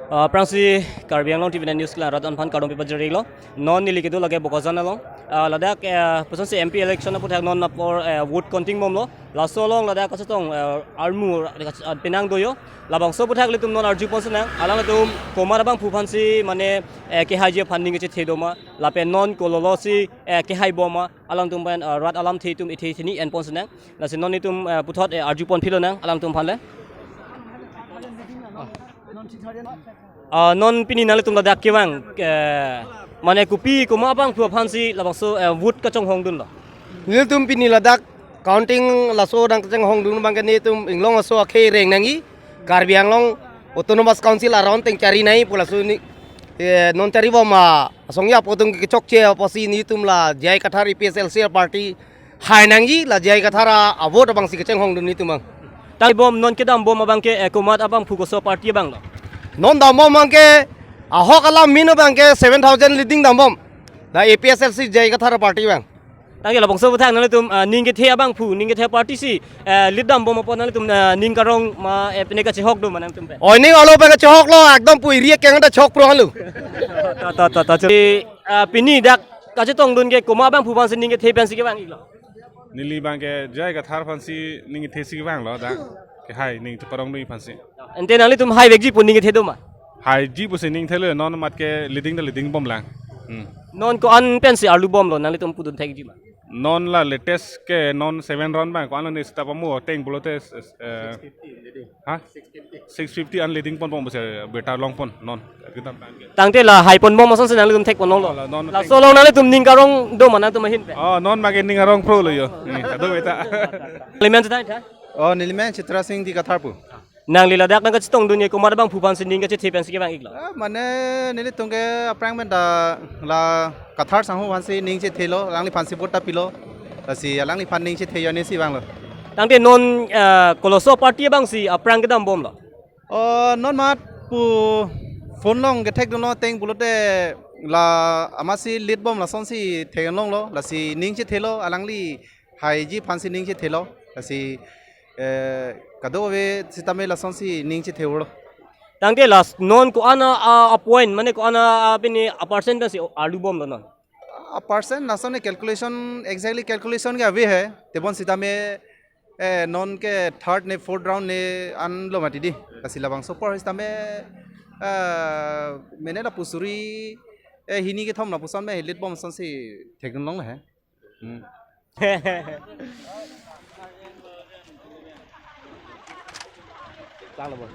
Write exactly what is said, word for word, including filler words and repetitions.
Ah, aphrangsi Karbi Anglong T V nine News kelang arat aphan kardom pajirlo. Non neli kedo lake Bokajan along. Ah, ladak, eh, pusonsi M P election aphuthak non apor, eh, vote counting bomlo. Laso along ladak kachetong, eh, armu, ah, penang doyo. Labangso aphuthak ilitum non arjupon sinang. Alangtum komat abangphu aphansi mane, eh, kehaiji aphan ning kechethe doma. Lapen non kololo si, eh, kehai boma. Alangtum pen, eh, rat alamthe itum ithe theni enpon sinang. Lasi non itum, eh, puthot, eh, arjupon philonang alangtum aphanle. Ah, non pini nanglitum ladak kevang, eh, mane kopi komat abangphu aphansi labangso, eh, vote kachonghongdunlo? Nelitum pini ladak counting laso nangkachonghongdun abangke nelitum inglong aso akhei reng nangji, Karbi Anglong Autonomous Council around teng chari nangji pu laso ni, eh, non chari bom asong ya pu atum kechokche apotsi nelitum la J I Kathar A P H L C party hai nangji, la J I Kathar a, a vote abangsi kachonghongdun nelitum abang. Tangte bom non kedam bom abangke, eh, komat abangphu koso party abanglo? Non dam bom abangke ahok alam min abangke seven thousand leading dam bom. La A P H L C J I Kathar party abang. Tangte labangso aphuthak nanglitum, ah, ning kethe abangphu, ning kethe party si, eh, lead dam bom apot nanglitum, ah, ning karong ma, eh, pine kachehok doma nangtum pen? Oi, ning alo pen kachehoklo, ekdom pu iri keng ta chehok pro halu. Ta, ta, ta, ta, ta. Eh, ah, pini dak kachetongdun ke komat abangphu aphansi ning kethe pensi kevang-iklo? Neli abangke J I Kathar aphansi ning kethe si kevanglo dak. Kehai ning cheparongdun aphansi. Ante nanglitum haivekji pu ning kethe doma? Haiji pusi ning thelo, non amat ke leading ta leading bomlang. Hmm. Non ko-an pensi arlu bomlo nanglitum pudun thekji ma? Non la latest ke non seven round abang ko-an lo ne step amu teng pulote, eh, ha? Six fifty an leading pon pon bese beta long pon non. Tangte la haipon bom asonsi nanglitum thekpon longlo? La non laso along nanglitum ning karong doma nangtum ahin pen? Oh, non make ning arong pro lo yo. Ni, ado beta. Nelimen seta tha? Oh, nelimen Chitra Singh di Kathar pu. Nangli ladak nangkachetongdun ke komat abangphu aphansi ning kachethe pensi kevang-iklo? Ah, mane nelitum ke aphrang pen ta la Kathar sangho aphansi ning chethelo, alangliphansi vote ta pilo. Lasi alangliphan ning chethelo ne si vanglo. Tangte non, eh, koloso party abangsi aphrang kedam bomlo? Oh, non amat pu phone along kethekdunlo teng pulote la amatsi lead bom lasonsi theklonglo, lasi ning chethelo, alangli haiji aphansi ning chethelo, lasi, eh, kadokave sitame lasonsi ning chethelo. Tangte la non ko-an a, a point, mane ko-an a, a pini a percent pensi arlu bomlo non? A percent lason ne calculation, exactly calculation ke ave hai, tebon sitame, eh, non ke third ne fourth round ne anlo mati di. Lasi labangso apor sitame, eh, mene lapu suri, eh, hini kethom lapuson me lead bom asonsi theklonglo hai. Hmm. Lang lo, bos.